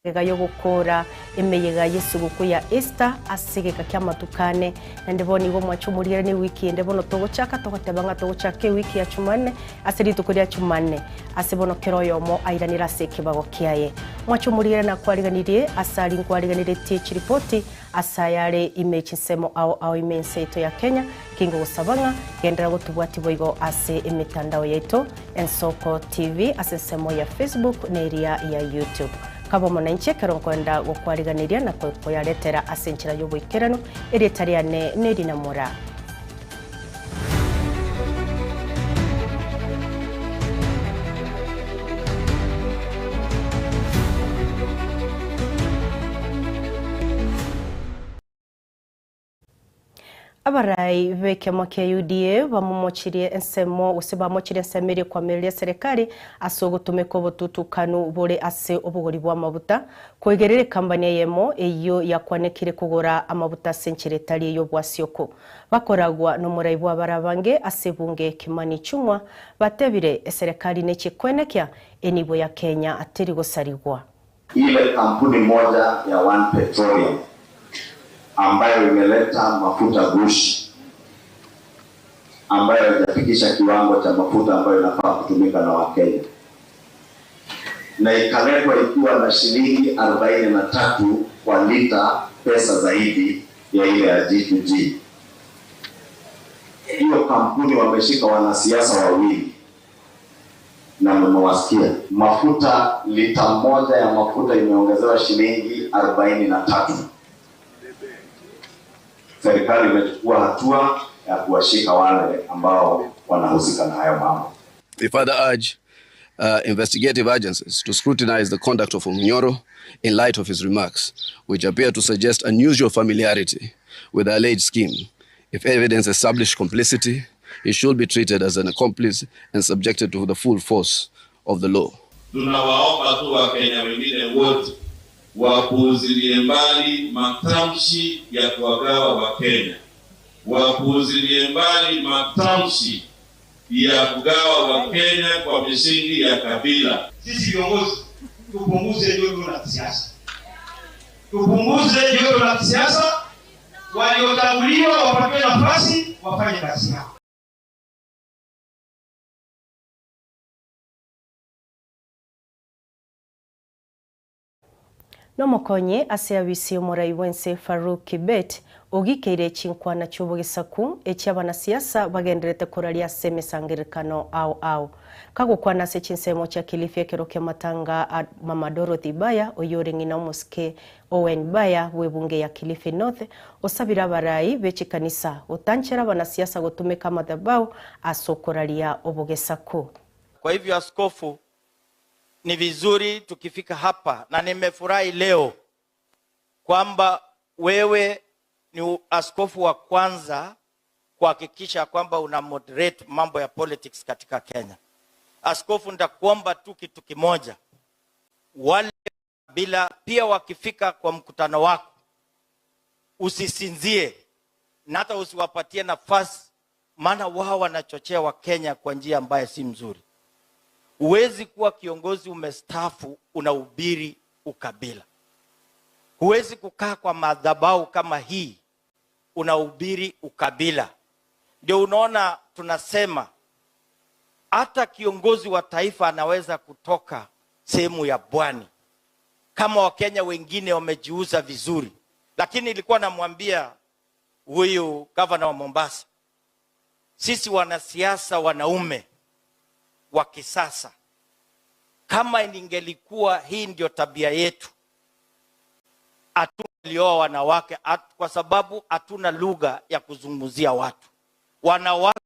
Gayogokora emeyega yesuguku ya Easter asigeka kya matukane na ndebo nigo mwachumurire ni wiki ndebo no togochaka togotebanga togochaka wiki ya Jumanne ase rituko rya Jumanne ase bono kero yomo airanira ase kibago kiaye mwachumurire na kwariganirie asali nkwariganire teach report asayare image nsemo ao ao imense ito ya Kenya kingo gusabanga gendera gotubwati boigo ase emitandao yetu Ensoko TV ase nsemo ya Facebook na eria ya YouTube kabo mwananchi kero nkwenda gokwariganiria na koyaretera ase enchera y'oboikerano eretariane nerinamura. Abarai beke kia UDA bamumochirie ensemo gose bamochirie ensemeri kwamiria serikali ase ogotumeka obotutukanu bore ase obogori bwa amabuta kwegerere kampani yemo eyo yakwanekire kugora amabuta ase enchera etari ey'obwasioko bakoragwa n'omurai bwa barabange ase bunge Kimani Ichung'wa batebire eserikali nechikwenekia enibo ya Kenya ateri gosarigwa. Ile kampuni moja ya One Petroleum ambayo imeleta mafuta gushi ambayo haijafikisha kiwango cha mafuta ambayo inafaa kutumika na Wakenya, na ikaletwa ikiwa na shilingi 43 kwa lita, pesa zaidi ya ile ya G2G. Hiyo kampuni wameshika wanasiasa wawili na mmewasikia. Mafuta lita moja ya mafuta imeongezewa shilingi 43. Serikali imechukua hatua ya kuwashika wale ambao wanahusika na hayo mambo. We further urge investigative agencies to scrutinize the conduct of Wamunyoro in light of his remarks, which appear to suggest unusual familiarity with the alleged scheme. If evidence established complicity, he should be treated as an accomplice and subjected to the full force of the law. Tunawaomba tu Wakenya wengine wote wapuuzilie mbali matamshi ya kuwagawa Wakenya, wapuuzilie mbali matamshi ya kugawa Wakenya kwa misingi ya kabila. Sisi viongozi tupunguze joto la siasa, tupunguze joto la siasa. Waliochaguliwa wapatiwe nafasi wafanye kazi yao. Nomokonye ase abisi omorai wense Farouk Kibet ogikeire chinkwana ch'obogesaku echi'abanasiasa bagenderete koraria ase emisangerekano ao ao kagokwana ase chinsemo chia Kilifi ekero kia matanga Mama Dorothy Baya oyore ng'ina omosike Owen Baya bw'ebunge ya Kilifi North osabira abarai b'echikanisa gotanchera abanasiasa gotumeka amadhabahu ase okoraria obogesaku. Kwa hivyo askofu, ni vizuri tukifika hapa, na nimefurahi leo kwamba wewe ni askofu wa kwanza kuhakikisha kwamba una moderate mambo ya politics katika Kenya. Askofu, nitakuomba tu kitu kimoja. Wale bila pia wakifika kwa mkutano wako usisinzie na hata usiwapatie nafasi, maana wao wanachochea Wakenya kwa njia ambayo si mzuri. Huwezi kuwa kiongozi umestaafu unahubiri ukabila. Huwezi kukaa kwa madhabahu kama hii unahubiri ukabila. Ndio unaona tunasema hata kiongozi wa taifa anaweza kutoka sehemu ya bwani kama Wakenya wengine wamejiuza vizuri. Lakini nilikuwa namwambia huyu governor wa Mombasa, sisi wanasiasa wanaume wa kisasa, kama ningelikuwa hii ndio tabia yetu, hatungelioa wanawake kwa sababu hatuna lugha ya kuzungumzia watu. Wanawake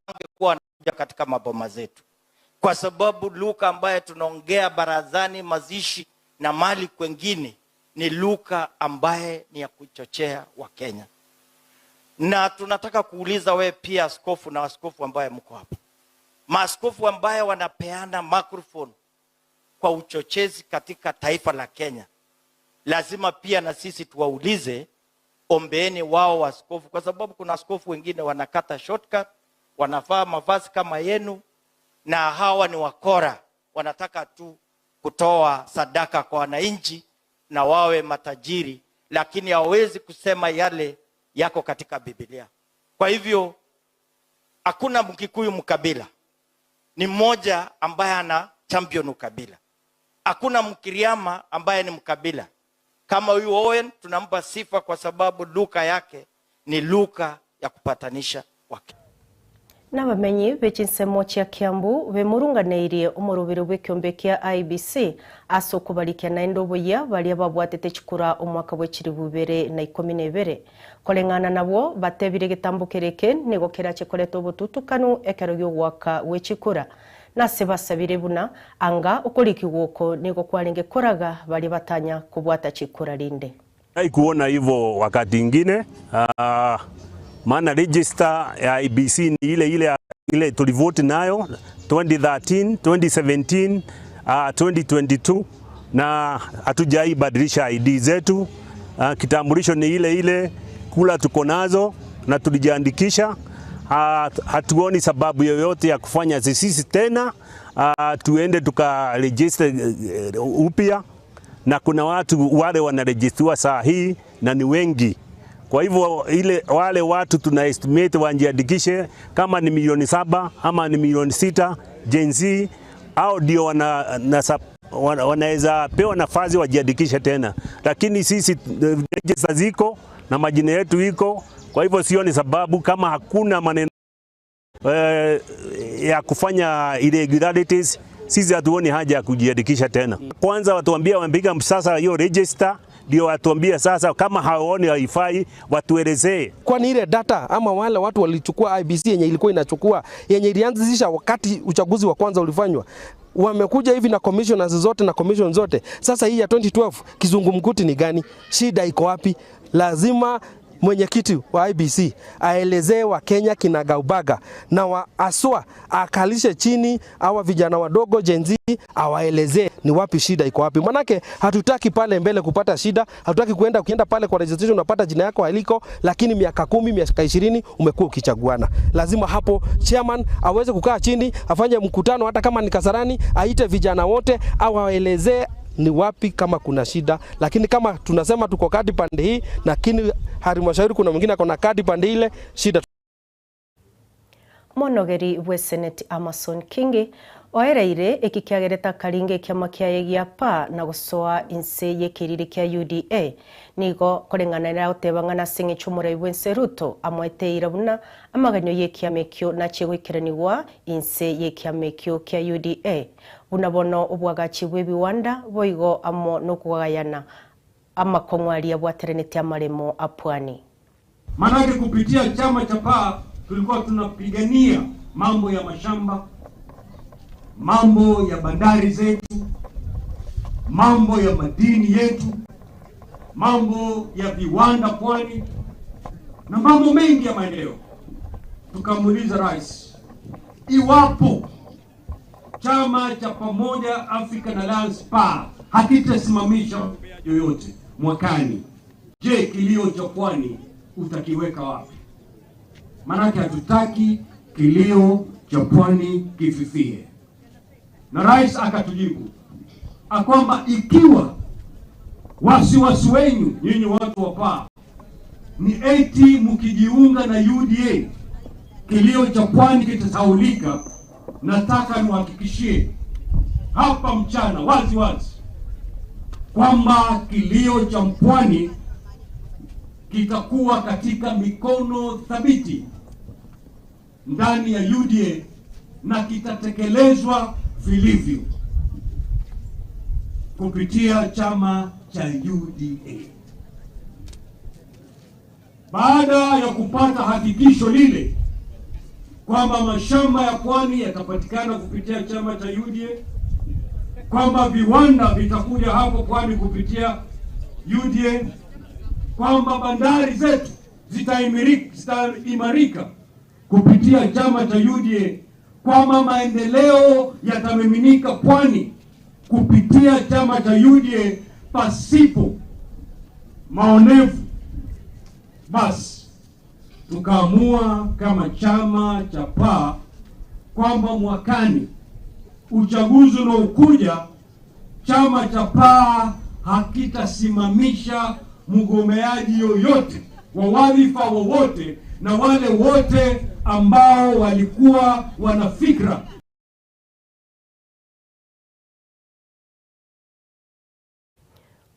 hawangekuwa wanakuja katika maboma zetu, kwa sababu lugha ambayo tunaongea barazani, mazishi na mali kwengine ni lugha ambaye ni ya kuchochea Wakenya. Na tunataka kuuliza wewe pia askofu na askofu ambaye mko hapa, maaskofu ambaye wanapeana microphone kwa uchochezi katika taifa la Kenya, lazima pia na sisi tuwaulize, ombeeni wao askofu, kwa sababu kuna askofu wengine wanakata shortcut, wanavaa mavazi kama yenu, na hawa ni wakora, wanataka tu kutoa sadaka kwa wananchi. na wawe matajiri, lakini hawawezi kusema yale yako katika Biblia. Kwa hivyo hakuna Mkikuyu mkabila, ni mmoja ambaye ana champion ukabila. Hakuna Mkiriama ambaye ni mkabila. Kama huyu Owen tunampa sifa kwa sababu lugha yake ni lugha ya kupatanisha wake. N'abamenyi b'ekinsemo kya Kiambu bemurunganeirie omurubiro bw'ekyombe kya IEBC ase okubarikia naende obuya baria babwatete chikura omwaka bw'ekiri bubere na 12 koleng'ana nabwo batebire egetambo kereke nigo kerache koreta obotutukanu ekero gi'ogwaka gw'echikura nase basabire buna anga okorikigwa oko nigo kwarenge koraga baria batanya kobwata chikura rinde. Haikuona hivyo wakati ingine, maana register ya IEBC ni ile ile ile tulivote nayo 2013, 2017, 2022 na hatujaibadilisha ID zetu. Kitambulisho ni ile ile, kula tuko nazo na tulijiandikisha. Hatuoni sababu yoyote ya kufanya sisi tena tuende tukaregister upya, na kuna watu wale wanaregistiwa saa hii na ni wengi. Kwa hivyo ile wale watu tuna estimate wajiandikishe kama ni milioni 7 ama ni milioni 6 Gen Z au ndio wanaweza pewa nafasi wajiandikishe tena. Lakini sisi register ziko na majina yetu iko, kwa hivyo sioni sababu kama hakuna maneno ya kufanya irregularities, sisi hatuoni haja ya kujiandikisha tena. Kwanza watuambie wamepiga sasa hiyo register, ndio watuambie sasa kama hawaoni haifai watuelezee. Kwani ile data ama wale watu walichukua IEBC yenye ilikuwa inachukua yenye ilianzisha wakati uchaguzi wa kwanza ulifanywa, wamekuja hivi na commissioners zote na commission zote. Sasa hii ya 2012 kizungumkuti ni gani? Shida iko wapi? Lazima mwenyekiti wa IEBC aelezee wa Kenya kinagaubaga na wa aswa akalishe chini hawa vijana wadogo Gen Z, awaelezee ni wapi shida iko wapi. Manake hatutaki pale mbele kupata shida, hatutaki kuenda ukienda pale kwa registration unapata jina yako haliko, lakini miaka 10 miaka 20 umekuwa ukichaguana. Lazima hapo chairman aweze kukaa chini, afanye mkutano hata kama ni Kasarani, aite vijana wote awaelezee ni wapi kama kuna shida. Lakini kama tunasema tuko kadi pande hii, lakini halmashauri kuna mwingine akona kadi pande ile, shida. Monogeri we Senate Amason Kingi oereire ekikiagereta karinge kiama kiaye gia PAA na gosoa inse yekirire kia UDA nigo koreng'ana na otebang'ana ase eng'encho omorai bwense Ruto amweteire buna amaganyo y'ekiama ekio nachie goikeranigwa inse y'ekiama ekio kia UDA buna bono obwagachi bw'ebiwanda boigo amo nokogayana amakong'waria bwaterenete amaremo apwani. Manake kupitia chama cha PAA tulikuwa tunapigania mambo ya mashamba, mambo ya bandari zetu, mambo ya madini yetu, mambo ya viwanda pwani na mambo mengi ya maendeleo. Tukamuuliza rais, iwapo chama cha Pamoja African Alliance PAA hakitasimamisha yoyote mwakani, je, kilio cha pwani utakiweka wapi? Manake hatutaki kilio cha pwani kififie. Na rais akatujibu akwamba ikiwa wasiwasi wenu nyinyi watu wa PAA ni eti mkijiunga na UDA kilio cha pwani kitasaulika, nataka niwahakikishie hapa mchana wazi wazi kwamba kilio cha pwani kitakuwa katika mikono thabiti ndani ya UDA na kitatekelezwa vilivyo kupitia chama cha UDA. Baada ya kupata hakikisho lile kwamba mashamba ya pwani yatapatikana kupitia chama cha UDA, kwamba viwanda vitakuja hapo pwani kupitia UDA, kwamba bandari zetu zitaimarika kupitia chama cha UDA, kwamba maendeleo yatamiminika pwani kupitia chama cha UDA pasipo maonevu, basi tukaamua kama chama cha PAA kwamba mwakani uchaguzi unaokuja chama cha PAA hakitasimamisha mgombeaji yoyote wa wadhifa wowote na wale wote ambao walikuwa wanafikra.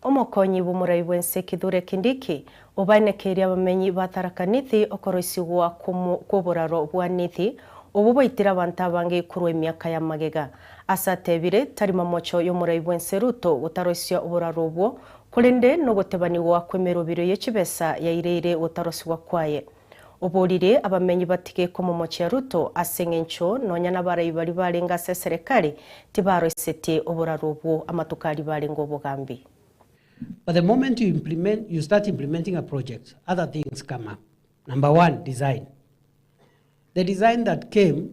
Omokonyi bumurai bwense Kithure Kindiki obanekeire abamenyi ba Tharaka Nithi okoroisigwa kw'oboraro bwa Nithi obu baitire abantu abange korwa emiaka ya magega. Asatebire tari mamocho y'omurai bwense Ruto gotaroisia oboraro obwo korende nogotebanigwa kw'emerobiro y'echibesa yaireire gotarosigwa kwaye. Oborire abamenyi batike komomochia Ruto ase eng'encho nonya n'abarai bari barenga ase serikali tibaroisetie oboraro obwo amatukari barenga obogambi. But the moment you implement, you start implementing a project, other things come up. Number one, design. The design that came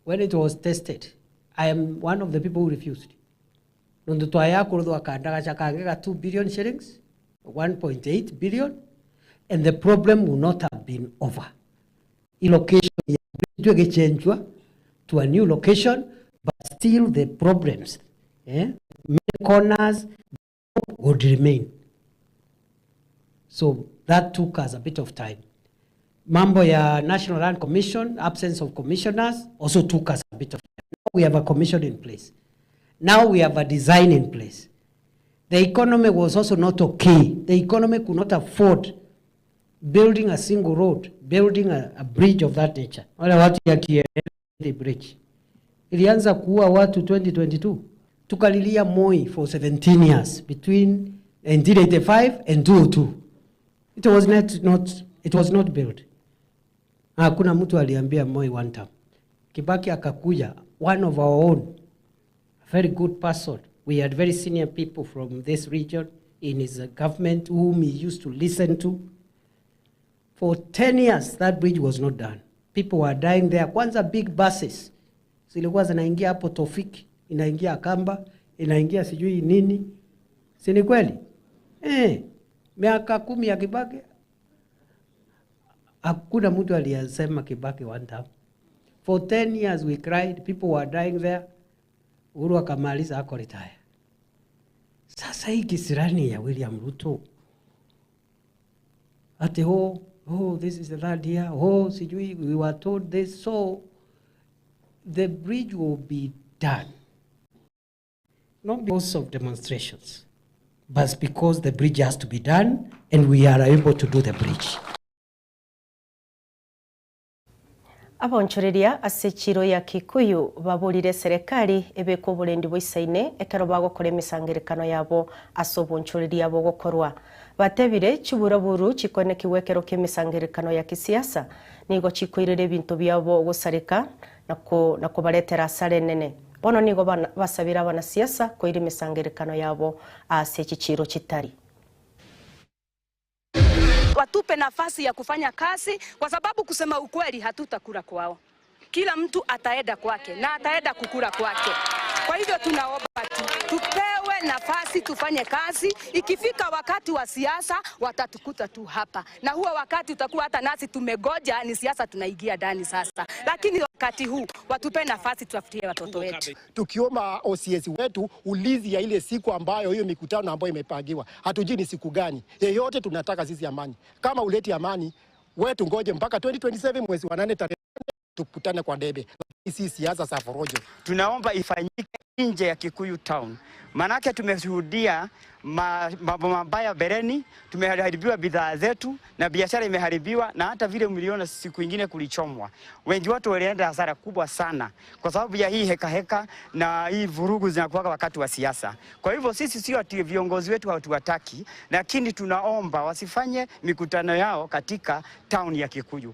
when it was tested, I am one of the people who refused. 2 billion shillings, 1.8 billion, and the problem will not have been over. Location to a new location, but still the problems, many corners would remain. So that took us a bit of time. Mambo ya National Land Commission, absence of commissioners, also took us a bit of time. Now we have a commission in place. Now we have a design in place. The economy was also not okay. The economy could not afford building a single road, building a bridge of that nature. Wale watu ya Kieni bridge ilianza kuua watu 2022. Tukalilia Moi for 17 years between 1985 and 2002. It was not built. Hakuna mtu aliambia Moi one time. Kibaki akakuja, one of our own, a very good person. We had very senior people from this region in his government whom he used to listen to. For 10 years that bridge was not done. People were dying there. Kwanza big buses zilikuwa zinaingia hapo Tofiki, inaingia Kamba, inaingia sijui nini. Si ni kweli? Miaka 10 ya Kibaki hakuna mtu aliyesema Kibaki one time. For 10 years we cried, people were dying there. Uhuru akamaliza ako retire. Sasa hii kisirani ya William Ruto, ati oh, this is the third year, oh, sijui, we were told this, so the bridge will be done. Not because of demonstrations, but because the bridge has to be done and we are able to do the bridge. Abonchoreria ase chiro ya Kikuyu baburire serikali ebeko oborendi bwaisaine ekero bagokora emisangerekano yabo ase obonchoreria bogokorwa. Batebire chiburaburu chikonekiwe ekero kia emisangerekano ya kisiasa nigo chikoirere ebinto byabo gosareka na kobaretera asare nene. Bono nigo basabira abanasiasa koira emisangerekano yabo ase chichiro chitari. Watupe nafasi ya kufanya kazi, kwa sababu kusema ukweli hatutakula kwao. Kila mtu ataenda kwake na ataenda kukula kwake. Kwa hivyo tunaomba tu tupewe nafasi tufanye kazi. Ikifika wakati wa siasa watatukuta tu hapa, na huo wakati utakuwa hata nasi tumegoja ni siasa tunaingia ndani sasa. Lakini wakati huu watupe nafasi tutafutie watoto wetu. Tukiomba OCS wetu ulizi ya ile siku ambayo hiyo mikutano ambayo imepangiwa, hatujui ni siku gani. Yeyote tunataka sisi amani. Kama uleti amani wetu ngoje mpaka 2027 mwezi wa 8 tarehe tukutane kwa debe. Sisi siasa za forojo. Tunaomba ifanyike nje ya Kikuyu town. Manake tumeshuhudia mambo mabaya bereni, tumeharibiwa bidhaa zetu na biashara imeharibiwa, na hata vile mliona siku nyingine kulichomwa. Wengi watu walienda hasara kubwa sana kwa sababu ya hii heka heka na hii vurugu zinakuwa wakati wa siasa. Kwa hivyo sisi sio ati viongozi wetu hawatuwataki, lakini tunaomba wasifanye mikutano yao katika town ya Kikuyu.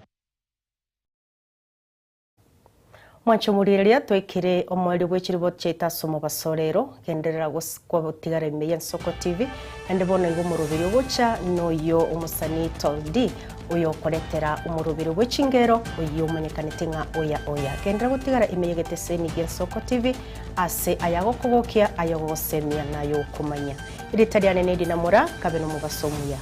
Mwanchomuriria twikire omweri bw'echiribo chiaita basorero genderera gwabutigara ime ya Nsoko TV ende bono igo omorobiri ogocha noyo omosani Toldi oyo okoretera omorobiri bw'echingero oyo omanyekanete ng'a oya oya genderera gotigara ime yegeteseni gia Nsoko TV ase ayagokogokia ayagogosemia nayo okomanya iritariane nedi namora kabe nomobaso omuya.